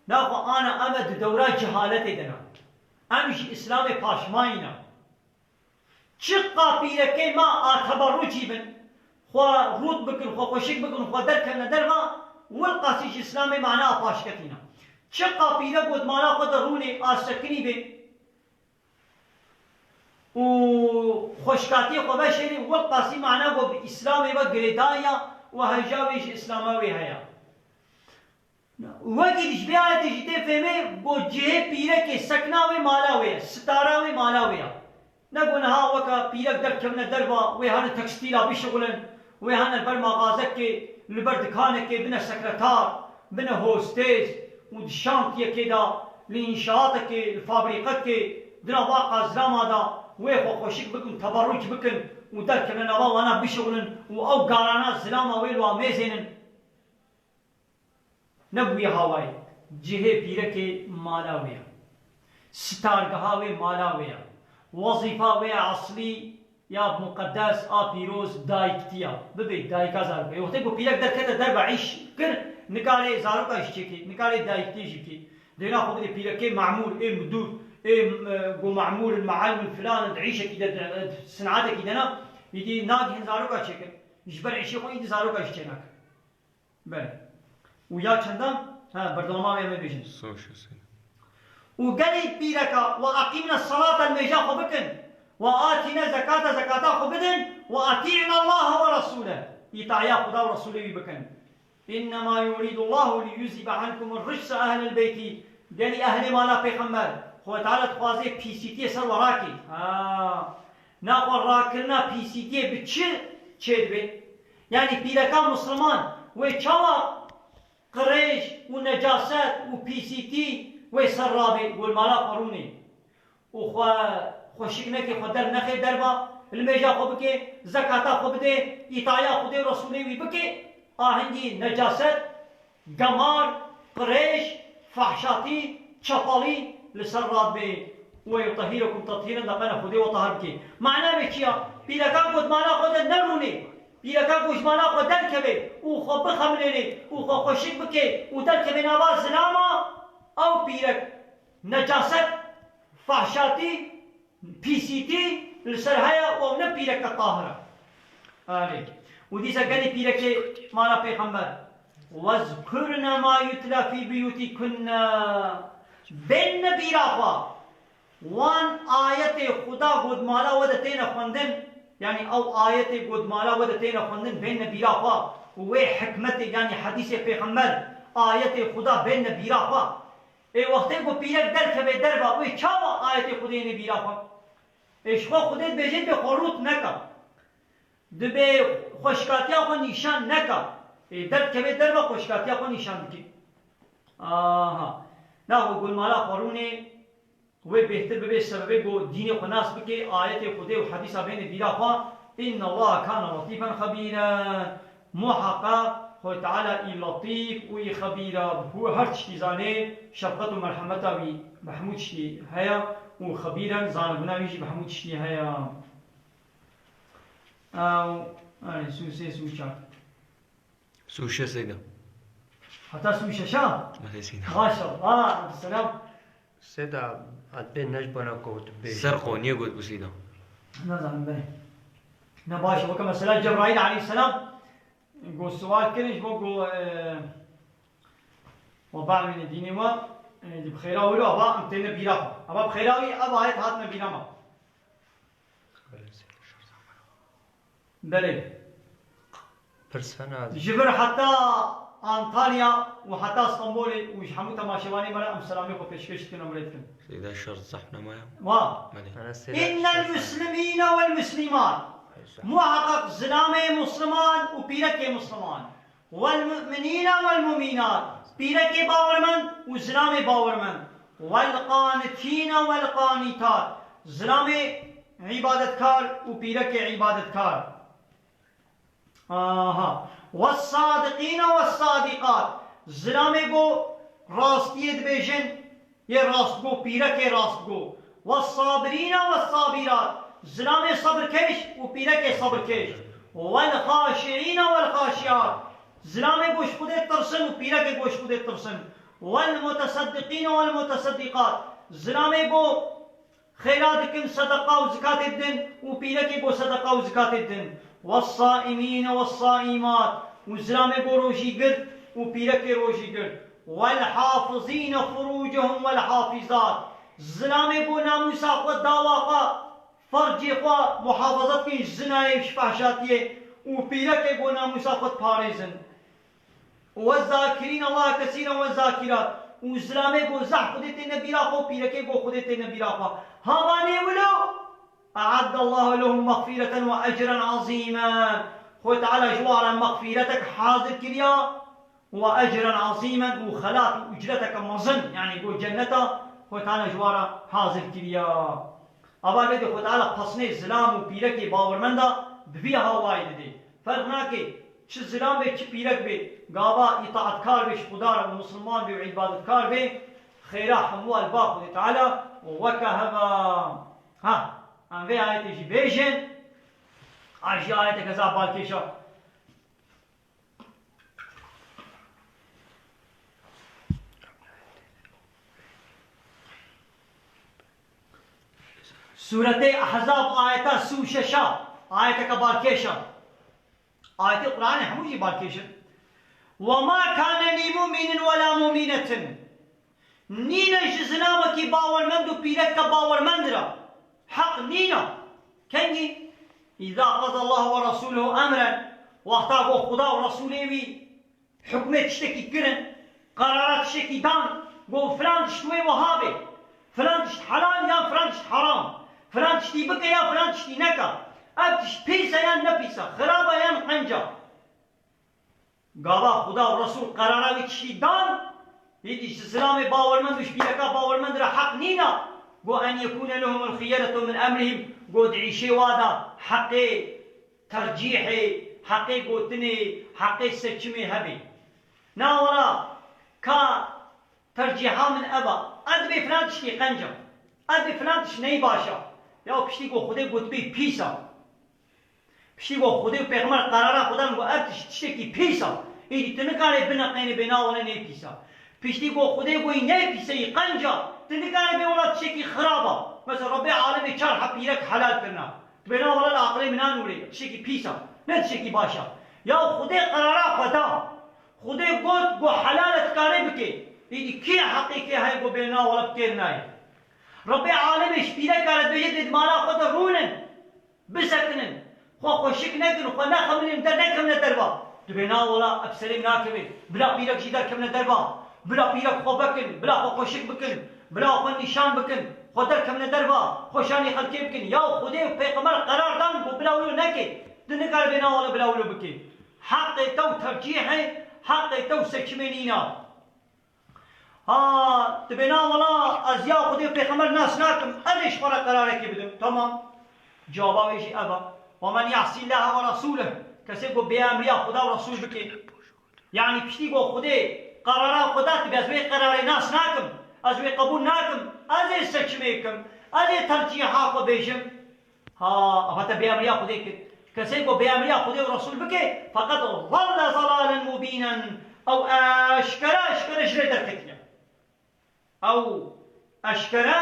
naxwe ana em e di dewra cehaletê de ne. Em ji Îslamê paşmayî ne. Çiqa pîrekê me a teberrucî bin, xwe rût bikin, xwe xweşik bikin, xwe derkevine derva, wilqasî ji Îslamê mana a paşketî ne. Çiqa pîrek got mala xwe de rûnê a sekinî bê, û xweşikatiyê xwe veşêrî, wilqasî mana ku bi Îslamê ve girêdayî ya û heja wê ji Îslama wê heye. Wekî ji vê ayetê jî tê fêmê ku cihê pîrekê sekna wê mala wê ye, sitara wê mala wê ye. Ne ku niha weke pîrek derkevine derva, wê hene tekstîla bişixulin, wê hene li ber maxazekê, li ber dikanekê bine sekretar, bine hostêz û di şantiyekê de, li înşaatekê, li fabrîqekê, di nava qazilama de wê xwe xweşik bikin, teberruc bikin û derkevine nava wana bişixulin û ew garana zilama wê li wan mêzênin. Ne bi wî hawayî, cihê pîrekê mala wê ye. Sitargeha wê mala wê ye. Wezîfa wê ya eslî ya muqedes a pîroz dayiktiya. Bibê dayika zarokê. Wextê ku pîrek derkete derve îş kir, nikarê zaroka jî çêkê, nikarê dayiktiyê jî bikê. Dêna xwe bidê pîrekê memûr, ê midûr, Ê, e, go memûr in, meal in, filan in, di îşekî de, di, di sinatekî de ne, îdî nagihin zaroka çêkin. Ji ber îşê xwe îdî zaroka jî çênakin. Belê. Û ya çendan, ha, berdewama em ê bêjin. Sê û şêst. Û gelî pîreka, "Ve eqîmne salate", nimêja xwe bikin. "Ve atîne zekate", zekata xwe bidin. "Ve etî'ne Allahe ve Resûle", îtaya Xuda û Resûlê wî bikin. "Înnema yurîdullahu liyuzhibe ankumur ricse ehlel beyti." Gelî ehlê mala pêxember, Xwedê Teala dixwaze pîsîtiyê ser we rakê. Ha. Naxwe rakirina pîsîtiyê bi çi çêdibe? Yanî pîreka misliman wê çawa qirêj û necaset û pîsîtî wê ser rabe? Go li mala xwe rûnê û xwe xweşik neke, xwe der nexe derva, nimêja xwe bike, zekata xwe bide, îtaya Xwedê û Resûlê wî bike, ahengî necaset, gemar, qirêj, fehşatî, çepalî li ser radibe. "Ve yutehhîrekum tethîren", de qene Xwedê we tahir bike. Mana vê çi ya? Pîreka ku di mala xwe de nerûnê, pîreka ku ji mala xwe derkeve û xwe bixemilênê û xwe xweşik bike û derkeve nava zilama, ew pîrek necaset, fahşatî, pîsîtî li ser heye û ew ne pîreke tahir e. Erê. Û dîsa gelî pîrekê mala pêxember. "Wezkurne ma yutla fî buyutikunne." Bên bîra xwe wan ayetê Xuda ku di mala we de têne xwendin, yanî ew ayetê ku di mala we de têne xwendin, bên bîra xwe û wê hikmetê, yanî hedîsê pêxember, ayetê Xuda bên bîra xwe. Ê wextê ku pîrek derkeve derva, wê çawa ayetê Xwedê yêne bîra xwe? Ê ji xwe Xwedê dibêje bê xwe rût neka. Dibê xweşikatiya xwe nîşan neka. Ê derdikeve derva xweşikatiya xwe nîşan dike. Aha. Naxwe gulmala xwe rûnê, wê bêhtir bibe sebebê ku dînê xwe nas bike, ayetê Xwedê û hedîsa bêne bîra xwe. "Innallaha kana letîfen xebîren." Muheqeq Xwedê Teala î letîf û î xebîr e, bi her tiştî zanê, şefqet û merhemeta wî bi hemû tiştî heye û xebîren, zanibûna wî jî bi hemû tiştî heye. Ew, erê, sû sê, sû çar. Sû şeş seyda. Heta sû şeşa? Belê seyda. Maşallah. Selam. Seyda, ez bê ne ji bona ku tu bêjî. Ser qoniyê got bû seyda. Nazanim belê. Ne baş e. Weke mesela Cebraîl aleyhisselam got sual kirin ji bo ku, e, we bamîne dînê we, e, di bi xêra wilo, ava em têne bîra xwe. Ava bi xêra wî, ev ayet hatine bîra me. Belê. Pirs hene. Ji vir heta Antalya û heta Stenbolê û ji hemû temaşevanê me re em selamê xwe pêşkêş dikin, em rê dikin. Seyda şer zehf nemaye. Wa. Belê. Ana seyda. Innel muslimîne wel muslimât. Muheqeq zilamê musliman û pîrekê musliman. Wel mu'minîne wel mu'mînat, pîrekê bawermend û zilamê bawermend. Wel qanitîne wel qanîtat, zilamê îbadetkar û pîrekê îbadetkar. Aha. Wel sadiqîne wel sadîqat, zilamê ku rastiyê dibêjin, Yê rastgo, pîrekê rastgo. Wes-sabirîne wes-sabîrat, zilamê sebirkêş û pîrekê sebirkêş. Wel-xaşiîne wel-xaşiat, zilamê ku ji Xwedê tirsin û pîrekê ku ji Xwedê tirsin. Wel-muteseddiqîne wel-muteseddiqat, zilamê ku xêra dikin, sedeqa û zikatê didin û pîrekê ku sedeqa û zikatê didin. Wes-saîmîne wes-saîmat, û zilamê ku rojî girt û pîrekê rojî girt. Wel-hafizîne furûcehum wel-hafizat, zilamê ku namûsa xwe, dawa xwe, fercê xwe muhafaza dikin ji zinayê, ji fehşatiyê û pîrekê ku namûsa xwe diparêzin. Wez-zâkirîne Allahe kesîren wez-zâkirat, û zilamê ku zehf Xwedê têne bîra xwe û pîrekê ku Xwedê têne bîra xwe. Havanê wilo, e'addallahu lehum mexfîreten we ecren azîmen. Xwedê Teala ji wan re mexfîretek hazir kiriya, we ecren azîmen, û xelat û ucreteke mezin, yanî ku cenneta Xwedê Teala ji wan re hazir kiriya. Ava vê de Xwedê Teala pesnê zilam û pîrekê bawermenda bi vî hawayî didê. Ferq nake çi zilam be, çi pîrek be, gava îtaatkar be ji Xuda re û misilman be û îbadetkar be, xêra hemû li ba Xwedê Teala weke hev e. Ha, em vê ayetê jî bêjin, a jî ayeteke zaf balkêş e. Sûretê Ehzab, ayeta sî û şeş a, ayeteke balkêş e. Ayetê Qur'anê hemû jî balkêş in. "Ve ma kane li mu'minin ve la mu'minetin." Nîne ji zilamekî bawermend û pîrekeke bawermend re. Heq nîne. Kengî? "Îza qezallahu ve rasûluhu emren." Wexta ku Xuda û Resûlê wî hukmê tiştekî kirin, qerara tiştekî dan, got, "Filan tişt wê wiha bê, filan tişt helal yan filan tişt heram, filan tiştî bike yan filan tiştî neke, ev tişt pîs e yan ne pîs e, xirab e yan qenc e." Gava Xuda û Resul qerara wî tiştî dan, îdî ji zilamê bawermend û ji pîreka bawermend re heq nîna, got, "En yekûne lehumul xiyeretu min emrihim", got, "Di îşê wa de heqê tercîhê, heqê gotinê, heqê seçimê hebe." Na wela, ka tercîha min ev a, ez dibê filan tiştî qenc a, ez dibê filan tişt ney baş a. Ya piştî ku Xwedê gotibê pîs a. Piştî ku Xwedê û Pêxember qerara xwe dan ku ev tişt tiştekî pîs a. Îdî tu nikarê bineqênê bê na wela nê pîs a. Piştî ku Xwedê goyî nê pîs e, î qenc a, tu nikarê bê wela tiştekî xirab a. Mesela Rebbê alemê çar heb pîrek helal kirina. Tu bê na wela li aqilê min nanûrê, tiştekî pîs a, ne tiştekî baş a. Ya Xwedê qerara xwe da. Xwedê got, got helal e, tu karê bikê. Îdî kê heqê kê heye got bê na wela bi kêr nayê? Rebbê alemê ji pîreka re dibêje dê di mala xwe de rûnin, bisekinin, xwe xweşik nekin, xwe nexemilînin, der nekevine derva. Tu bê na wela ev serê min nakeve, bila pîrek jî derkevine derva, bila pîrek xwe vekin, bila xwe xweşik bikin, bila xwe nîşan bikin, xwe derkevine derva, xwe şanî xelkê bikin. Ya Xwedê û Pêxember qerar dan ku bila wilo neke. Tu nikarî bê na wela bila wilo bikê. Heqê te û tercîhê, heqê te û seçimê nîna. Ha, tu bê na wela ez ya Xwedê û Pêxember nas nakim, ez ê ji xwe re qerarekê bidim. Tamam. Cewaba wê jî ev e. "Ve men ya'sî Llâhe ve rasûleh." Kesê ku bêemriya Xweda û Resûl bike. Yanî piştî ku Xwedê qerara xwe da, tu bê ez wê qerarê nas nakim, ez wê qebûl nakim, ez ê seçimê kim, ez ê tercîha xwe bêjim. Ha, ava te bêemriya Xwedê kir. Kesê ku bêemriya Xwedê û Resul bike, feqet zalle zalalen mubînen. Ew eşkere, eşkere ji rê derketiye. Ew eşkere,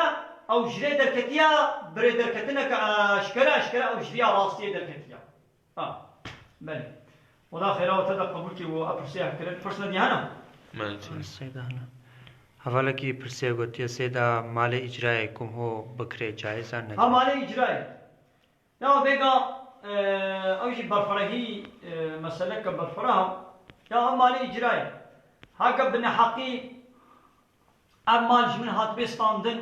ew ji rê derketiye, bi rê derketineke eşkere, eşkere ew ji riya rastiyê derketiye. Ha, belê. Xweda xêra we te de qebûl kê û ev pirsê hevkirin. Pirs nedî hene? Belê. Pirsê de hene. Hevalekî pirsê gotiye, sêda malê îcrayê ku ho bikirê caiz e, ne? Ha, malê îcrayê. Ya vêga, e, ew jî berfirehî, e, meseleke berfireh e. Ya ev malê îcrayê. Heke bi neheqî ev mal ji min hatibê standin,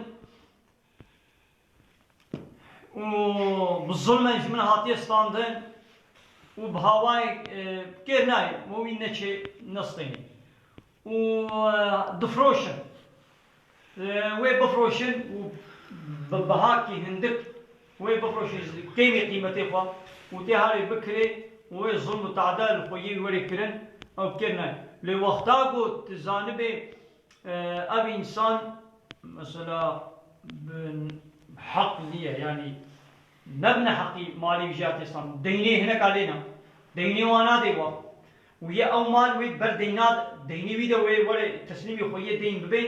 û bi zulmên ji min hatiye standin û bi hawayek, e, kêr nayê, me wî neçê nestênê û, e, difroşin. E, wê bifroşin û bi bihakî hindik wê bifroşin ji kêmî qîmetê xwe û tê harê bikirê û wê zulm û tade li xwe yê wê were kirin, ew kêr nayê. Lê wexta ku tu zanibê, e, ev însan, mesela, bi heq niye, yanî ne bi neheqî malê wî jê hatiye standin. Deynê hineka lê ne. Deynê wan nadê wa. Û yê ew mal wê ber deyna, deynê wî de wê were teslîmî xwe yê deyn bibê,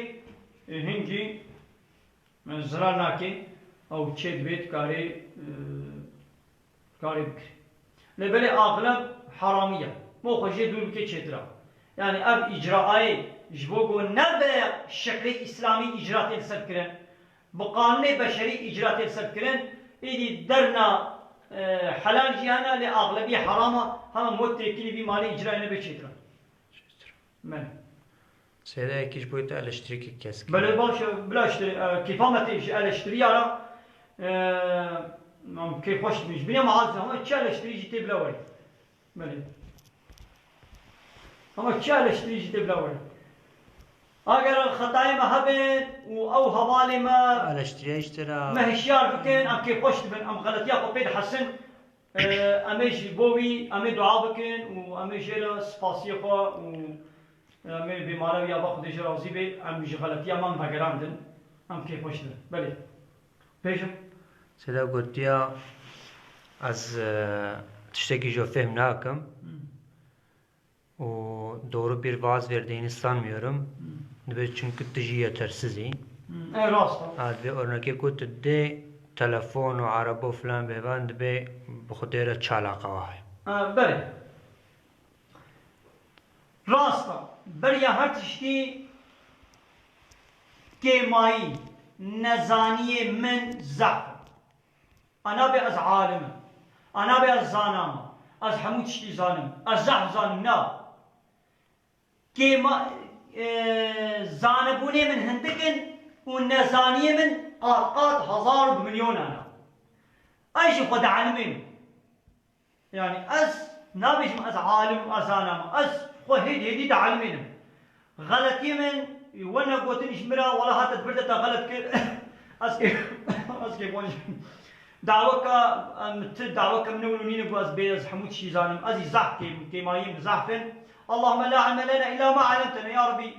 e, hingî, e, zirar nake, ew çê dibê dikarê, e, karê bikirê. Lê belê axileb heramî ye. Mo xwe jê dûr bike çêtir e. Yanî ev îcraayê ji bo ku ne bi şeklê îslamî îcra tê li ser kirin, bi qanûnê beşerî îcra tê li ser kirin, êdî derna, e, helal jî hene, lê axilebî heram e, hema mo têkilî vî malê îcrayê nebe çêtir e. Belê. Sêdayekî ji bo te eleştirîkê kesk. Belê, baş e, bila işte, e, kêfa me tê ji eleştiriya re, e, em kêfxweş dibin. Ji binê me ez, ama çi eleştirî jî tê bila were. Belê. Ama çi eleştirî jî tê bila were. Eger xetayê me hebe û ew hevalê me Eleştiriya işte ra. me hişyar bikin, em kêfxweş dibin, em xeletiya xwe pê dihesin. Em ê ji bo wî, em ê dua bikin û em ê jê re spasiyê xwe û em ê bêmane wî ava Xwedê jê razî bê, em ji xeletiya me vegerandin, em kêfxweş dibin. Belê. Bêjim. Sêda gotiya, ez, e, tiştekî ji fêhm nakim. Hmm. û doğru bir vaaz verdiğini sanmıyorum. Hmm. Dibe çünkü tu jî yetersiz î. Hmm. E, rast e. Ha, dibe örnekê ku tu dê Telefon û erebo filan bêvan dibê bi Xwedê re çi eleqa we heye? Ha, belê. Rast e. Beriya her tiştî kêmayî, nezaniyê min zehf e. A nabe ez alim im. A nabe ez zana me. Ez hemû tiştî zanim. Ez zehf zanim. Na. Kêma, e, zanebûnê min hindik in û nezaniyê min qat qat hezar û bi milyonan e. Ev jî xwe dielmînim. Yanî ez nabêjim ez alim im, ez zana me. Ez xwe hêdî hêdî dielmînim. Xeletiyê min, wene gotin ji min re, wela hate di vir de te xelet kir. Ez kê, ez kê xwe jî. Daweka, em, ti daweka min ewil û nîne ku ez bê ez hemû tişî zanim. Ez jî zehf kêm, kêmayiyê min zehf in. Allahümme la ilme lena illa ma allamtena. Ya Rebî,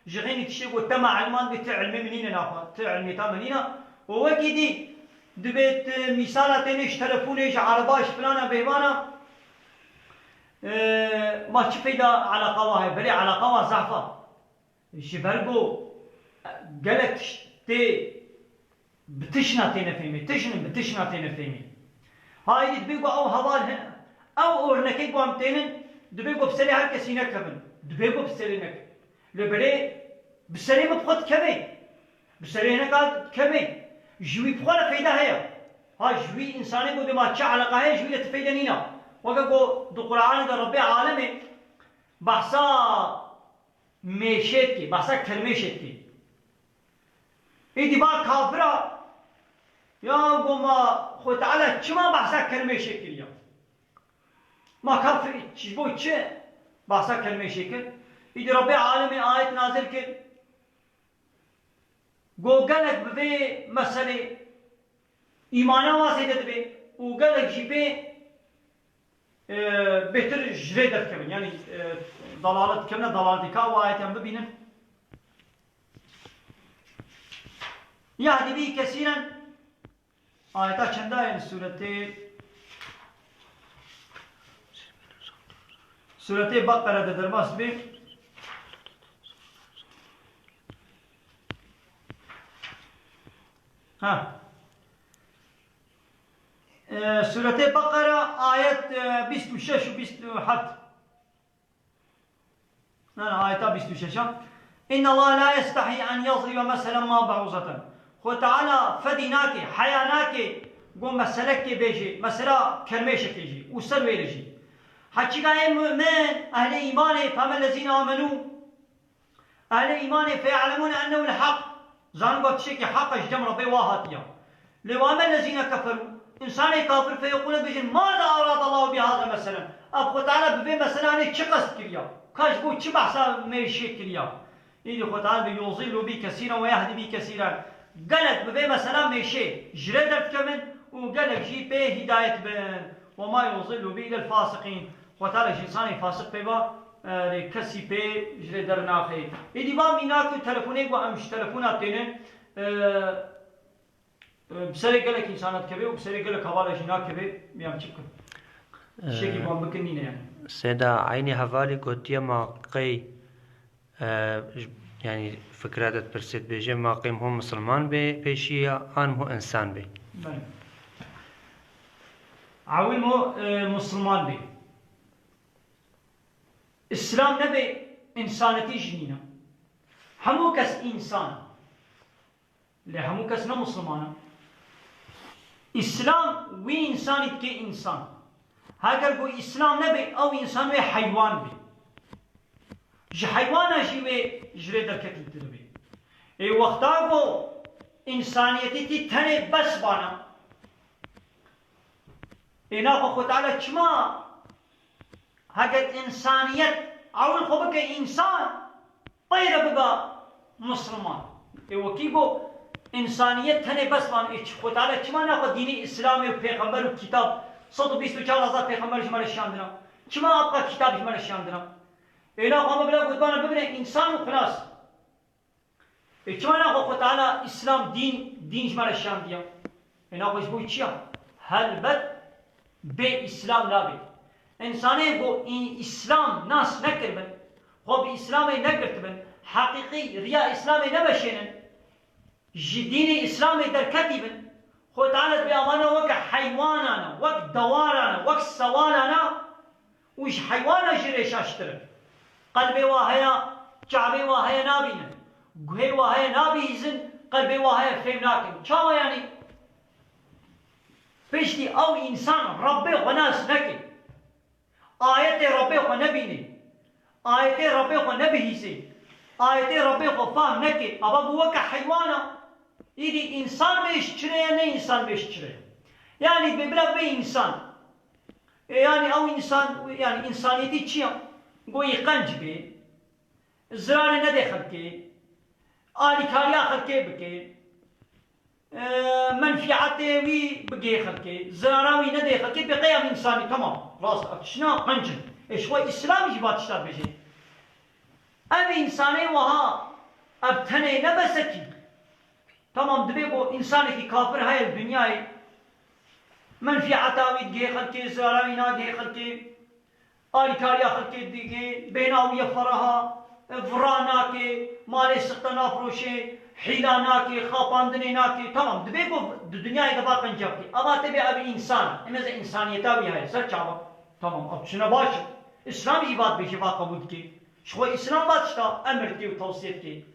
ji xeynî tiştê ku te me ilman bê, ti ilmê min nîne naxwe, ti ilmê ta me nîne. Û wekî dî, dibê ti mîsala têne ji telefonê, ji ereba, ji filana, bêhvana, e, ma çi feyda eleqa wa heye? Belê eleqa wa zehf a. Ji ber ku gelek tişt tê bi tişna têne fêmê, tişn in bi tişna têne fêmê. Ha êdî dibê ku ew heval hene, ew ornekê ku em tênin, dibê ku bi serê her kesî nekevin. Dibê ku bi serê nekevin. Lê belê bi serê min bi xwe dikevê. Bi serê hineka dikevê. Ji wî bi xwe re feyda heye. Ha ji wî însanê ku dê ma çi eleqa heye, ji wî re ti feyde nîna. Weke ku di Quranê de Rebbê alemê behsa mêşê dikê, behsa kermêşê dikê. Êdî va kafira, ya go ma Xwe Teala çima behsa kermêşê kiriya? Ma kafir ji bo çi behsa kermêşê kir? Êdî Rebbê alemê ayet nazil kir. Go gelek bi vê meselê îmana wa zêde dibe û gelek jî pê, e, bêtir ji rê derdikevin. Yanî, e, dalalet dikevine dalaletê. Ka ew ayetiyan bibînin. Yahdi bî kesîren, ayeta çenda ye li sûretê, sûretê Beqere de derbas bê. Ha. E, Sûretê Beqere ayet, e, bîst û şeş û bîst û heft. Na, na, ayeta bîst û şeş a. Inna Allah la yestahî en yadribe meselen ma be'uzaten. Xwe Teala fedî nake, heya nake, go meselekê bêje, mesela kermêşekê jî û ser wê re jî. Heçîka ê mu'min, ehlê îmanê, femellezîne amenû, Ehlê îmanê feye'lemûne ennehul hak, zanin ku tiştekî heq e, ji cem Rebbê wa hatiye. Lê wa emmellezîne keferû, însanê kafir feyeqûle dibêjin, mâzâ eradallahu bihaza meselen. Ev Xwe Teala bi vê meselanê çi qest kiriya? Ka ji bo çi behsa mêşê kiriya? Îdî Xwe Teala dibê yuzillu bî kesîren we yehdi bî kesîren. Gelek bi vê mesela mêşê ji rê derdikevin û gelek jî pê hîdayet bin. Ve ma yuzillu bî illel fasiqîn. Xwe Teala ji însanê fasiq pê va, e, rê kesî pê ji rê dernaxê. Êdî va mînak û telefonê ku em ji telefona tênin, e, e, bi serê gelek însana dikeve û bi serê gelek hevala jî nakeve, em çi bikin? Tiştekî ku em bikin nîne yani. Sêda eynî hevalî gotiye ma qey, e, j-, yanî fikra te dipirsê dibêje ma qey ho misilman bê pêşî ya an ho însan bê? Belê. Ewil ho, e, misilman bê. Îslam nebe, însanetî jî nîne. Hemû kes însan e. Lê hemû kes ne misilman e. Îslam wî însanî dike însan. Heger ku Îslam nebe, ew însan wê heywan be. Ji heywana jî wê ji rê derketî tune be. Ê wexta ku însaniyetî tî tenê bes bana, ê naxwe Xwe Teala çima Heger însaniyet ewil xwe bike însan, pey re bibe misilman. Ê wekî got, însaniyet tenê bes van, ê çi Xwe Teala çima naxwe dînê Îslamê û pêxember û kitab, sed û bîst û çar hezar pêxember ji me re şiyandina? Çima apqa kitab ji me re şiyandina? Ê naxwe me bila gotibana bibine însan û xilas. Ê çima naxwe Xwe Teala Îslam dîn, dîn ji me re şandiya? Ê naxwe ji bo çi ya? Helbet bê Îslam nabe. Însanê ku î-, Îslam nas nekiribin, xwe bi Îslamê negirtibin, heqîqî riya Îslamê nemeşênin, ji dînê Îslamê derketîbin, Xwe Teala dibê avana weke heywanana, wek dewarana, wek sewanana û ji heywana jî rêşaştir in. Qelbê wa heye, çavê wa heye nabînin. Guhê wa heye nabihîzin, qelbê wa heye fêm nakin. Çawa yanî? Piştî ew însan Rebbê xwe nas neke. Ayetê Rebbê xwe nebînê. Ayetê Rebbê xwe nebihîzê. Ayetê Rebbê xwe fam neke. Ava bû weke heywana. Îdî însan bê ji çi re ye, ne însan bê ji çi re ye. Yanî dibê bila bê însan. E, yanî ew însan, yanî însaniyetî çi ya? Go yê qenc bê. Zirarê nedê xelkê. Alîkariya xelkê bike. E, menfîetê wî bigê xelkê. Zirara wî nedê xelkê. Pê qey ev însanî, tamam. Rast, ev tiştna qenc in. Ê ji xwe Îslam jî va tişta dibêje. Ev însanê wiha, ev tenê ne besekî. Tamam, dibê ku însanekî kafir heye li dinyayê, menfîeta wî digihê xelkê, zirara wî nagihê xelkê, alîkariya xelkê digihê, bêhna wî ye fereha, vira nake, malê sixte nafiroşê, hîla nake, xapandinê nake. Tamam, dibê ku di dinyayê de va qenca bikê. Ava tê bê ev însan, em ez însaniyeta wî heye, ser çava. Tamam, ev tiştine baş e. Îslam jî va dibêje, va qebûl dike. Ji xwe Îslam va tişta emir dike û tewsiye dike.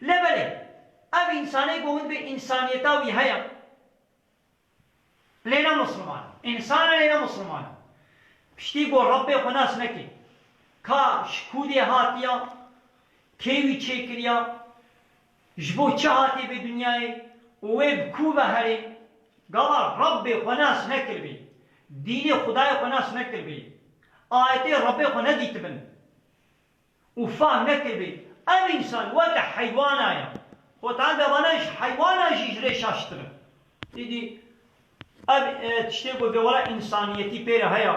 Lê belê, ev însanê ku min dibê însaniyeta wî heye, lê ne Musliman e. Însan e, lê ne Musliman e. Piştî ku Rebbê xwe nas neke. Ka ji ku dê hatiya, kê wî çêkiriya, ji bo çi hatiye vê dinyayê û wê bi ku ve herê, gava Rebbê xwe nas nekiribê, dînê Xwedayê xwe nas nekiribê, ayetê Rebbê xwe nedîtibin û fam nekiribê, ev însan weke heywana ye. Xwe Teala vana ji heywana jî ji rê şaştir e. Îdî ev, e, tiştê ku vê wela însaniyetî pê re heye.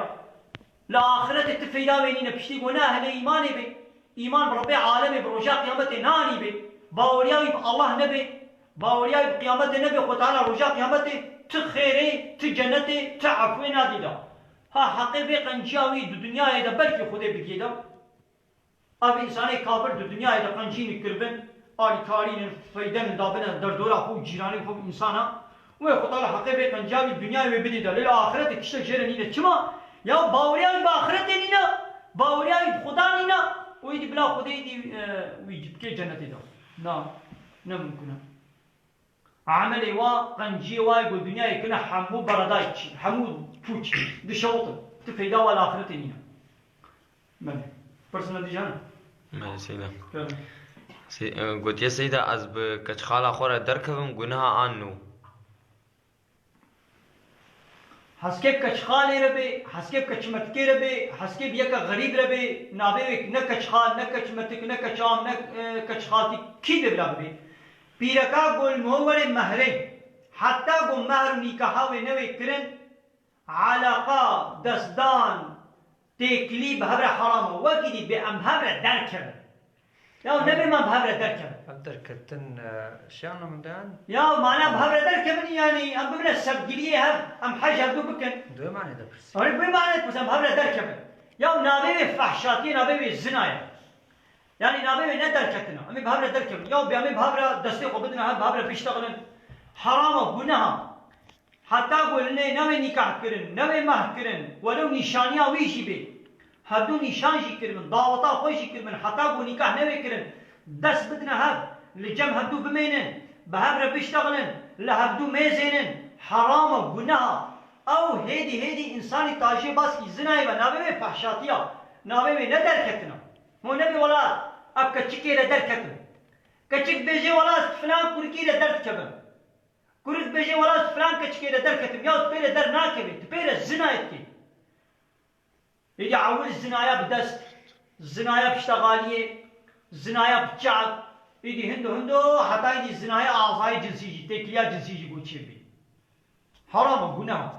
Li axiretê ti feyda wê nîne, piştî ku ne ehlê îmanê bê. Îman bi Rebbê alemê, bi roja qiyametê nanî bê. Baweriya wî bi Allah nebe. Baweriya wî bi qiyametê nebe, Xwe Teala roja qiyametê ti xêrê, ti cenetê, ti efwê nadî da. Ha heqê vê qenciya wî di dinyayê de belkî Xwedê bigê da. Ev însanê kafir di dinyayê de qencîn kiribin, alîkarînin, feydenin dabine derdora xwe û cîranê xwe û însana. Wê Xwe Teala heqê vê qenciya wî dinyayê wê bidî de. Lê li axiretê tiştek jê re nîne. Çima? Ya baweriya wî bi axiretê nîne, baweriya wî bi Xuda nîne. Û îdî bila Xwedê îdî, e, wî bikê cenetê de. Na, ne mimkun e. Emelê wa, qenciyê wa yê ku dinyayê kine hemû beredayî çî, hemû pûç, dişewitin. Ti feyda wa li axiretê nîne. Belê. Pirsina dî jane? Belê, Seyda. Belê. Se-, e, gotiye Seyda, ez bi keçxala xwe re derkevim, guneha an nû? Heskê bi keçxalê re bê, heskê bi keçmetikê re bê, heskê bi yeke xerîb re bê, nabê wê ne keçxal, ne keçmetik, ne keçam, ne, e, keçxaltî kî dê bila bibê. Pîreka ku li miho were mehrê, heta ku mehr û nîkaha wê newê kirin, eleqa, destdan, têkilî bi hev re heram e. Wekî dî bê em hev re derkevin. Ya nebê me bi hev re derkevin. Ev derketin, e, şey anlamında yani? Ya mana bi hev re derkevin, yani em bibine sevgiliyê hev, em hej hevdu bikin. Duyê mane de pirsi. Öyle bir mane pirsi, em bi hev re derkevin. Ya navê wê fehşatiyê, navê wê zina ye. Yani navê wê ne derketina. Em ê bi hev re derkevin. Ya bê em ê bi hev re destê xwe bidin hev, bi hev re biştexilin. Heram e, guneha. Heta ku li nê newê nîkah kirin, newê meh kirin, welew nîşaniya wî jî bê. Hevdu nîşan jî kiribin, daweta xwe jî kiribin, heta ku nîkah newê kirin, dest bidine hev, li cem hevdu bimênin, bi hev re biştexilin, li hevdu mêzênin, heram e, guneha. Ew hêdî hêdî însanî tajê baskî zinayê ve, navê wê fehşatiya, navê wê ne derketina. Hûn nebê wela ev keçikê re derketin. Keçik bêjê wela ez filan kurikî re derdikevim. Kurik bêje wela ez filan keçikê re derketim, ya tu pê re der nakevî, tu pê re zinayê dikî. Êdî ewil zinaya bi dest, zinaya piştegaliyê, zinaya bi çav, êdî hindo hindo heta êdî zinaya azayê cinsî jî, têkiliya cinsî jî bû çêbî. Heram e, guneha.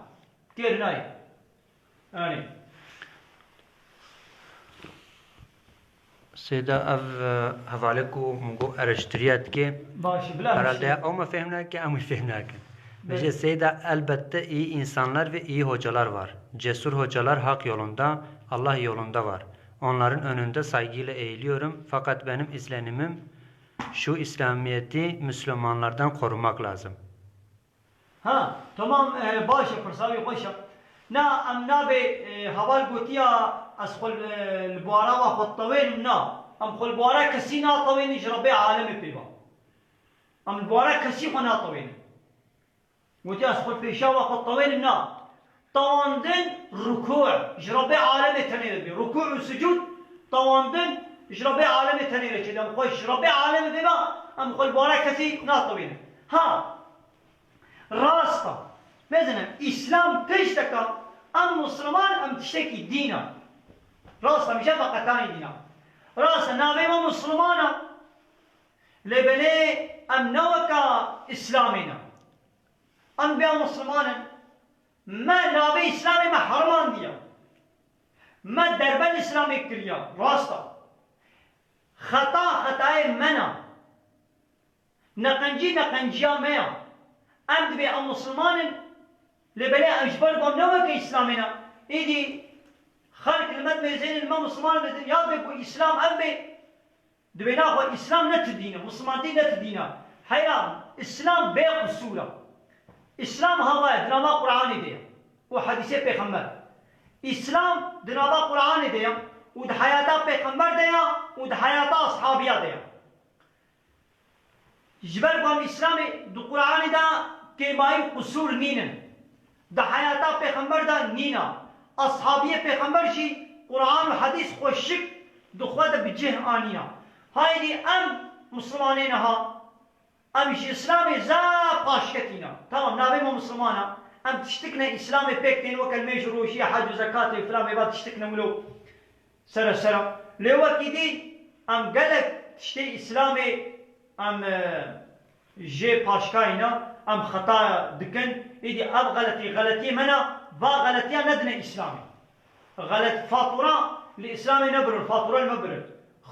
Kêr nayê. Yanî. Seyda, ev, e, hevalê ku min got eleştiriye dike, Baş, bila herhalde ya o mu fehim nake, em wî fehim nakin. Bêje Seyda, elbette iyi insanlar ve iyi hocalar var. Cesur hocalar hak yolunda, Allah yolunda var. Onların önünde saygıyla eğiliyorum. Fakat benim izlenimim şu, İslamiyet'i Müslümanlardan korumak lazım. Ha, tamam, e, baş e, pirsa wî xweş e. Na, em nabê, e, heval gotiya, ez xwe li, li buhara we xwe tewênim, na. Em xwe li buhara kesî natewênin ji Rebbê alemê pê ve. Em li buhara kesî xwe natewênin. Gotiya, ez xwe pêşa we xwe tewênim, na. Tewandin rukû ji Rebbê alemê tenê re dibê. Rukû û sucûd tewandin ji Rebbê alemê tenê re çêdibê. Em xwe ji Rebbê alemê pê ve, em xwe li buhara kesî natewênin. Ha, Rast e. Mezinim, Îslam tiştek e, em Musliman, em tiştekî dîn e. Rast e, em jî feqetanê dîn e. Rast e, navê me Musliman e. Lê belê em ne weka Îslamê ne. Em bê Musliman in. Me navê Îslamê me herimandiye. Me derbel Îslamê kiriye. Rast e. Xeta xetayê me ne. Neqencî neqenciya me ya. Em dibê em Musliman in, lê belê em ji ber ku em ne weke Îslamê ne. Êdî xelk li me dimêzênin, me Musliman in, dibêjin, ya dibê ku Îslam ev bê, dibê naxwe Îslam ne ti dîn e, Muslimantî ne ti dîn e. Heyran, Îslam bê qisûr e. Îslam hava ye, di nava Qur'anê de ye û hedîsê Pêxember. Îslam di nava Qur'anê de ye û di heyata Pêxember de ye û di heyata ashabiya de ye. Ji ber ku em Îslamê di Qur'anê de kêmayî û qisûr nînin. Di heyata Pêxember de nîne. Ashabiyê Pêxember jî Qur'an û hedîs xweşik di xwe de bi cih anîne. Haydi em Muslimanê niha, em ji Îslamê zaf paşketî ne. Tamam, navê me Musliman e. Em tiştik ne Îslamê pêk tên weke nimêj û rojiyê, hec û zekatê û filan mêva tiştik ne wilo. Sere sere. Lê wekî dî em gelek tiştê Îslamê em, e, jê paşkayî ne, em xeta dikin. Êdî ev xeletî, xeletiyê me ne, va xeletiya nedine Îslamê. Xelet fatura li Îslamê nebirin, fatura li me birin.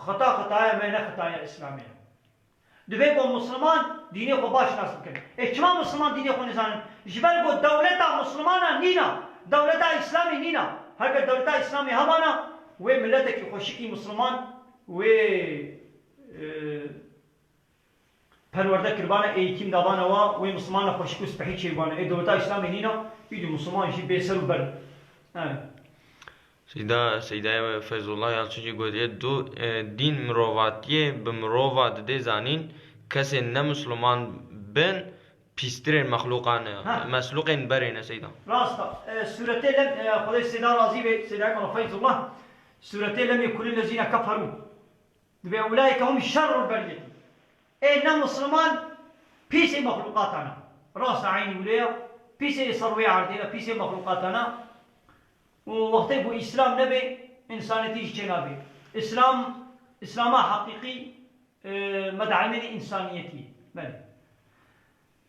Xeta xetaya me ne xetaya Îslamê ye. Divê ku Musliman dînê xwe baş nas bikin. Ê çima Musliman dînê xwe nizanin? Ji ber ku dewleta Muslimana nîna, dewleta Îslamê nîna. Heger dewleta Îslamê hebana, wê miletekî xweşikî Musliman, wê, e, perwerde kiribane, eğitim dabane wa, wê Muslimana xweşik û spehî çêbibane. Ê dewleta Îslamê nîna, îdî Musliman jî bê ser û ber. Evet. Seyda, Seydayê Feyzullah Yalçın jî gotiye, du, e, dîn mirovatiyê bi mirova didê zanîn, kesên ne Musliman bin pîstirên mexlûqan e, Ha. mexlûqên berê ne Seyda. Rast e. E, sûretê Lem, e, Xwedê Seyda razî be, Seydayê Mala Feyzullah, sûretê Lemê kulî lezîne keferû. Dibê ulaîke hum şerrul beriyetî. Ê ne Musliman pîsê mexlûqatan e. Rast e, eynî wile ye. Pîsê ser wê erdê ne, pîsê mexlûqatan e. Û wextê ku Îslam nebe, însanetî jî çênabe. Îslam, Îslama heqîqî, e, med'emênê însaniyetî. Belê.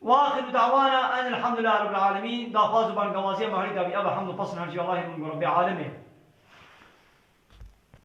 Ve axiru da'wana enel hamdulillahî rabbil alemîn. Daxwaz û bangewazîya me herî dawî ev e, hemd û pesn her cî Allahê min ku Rebbê alemê.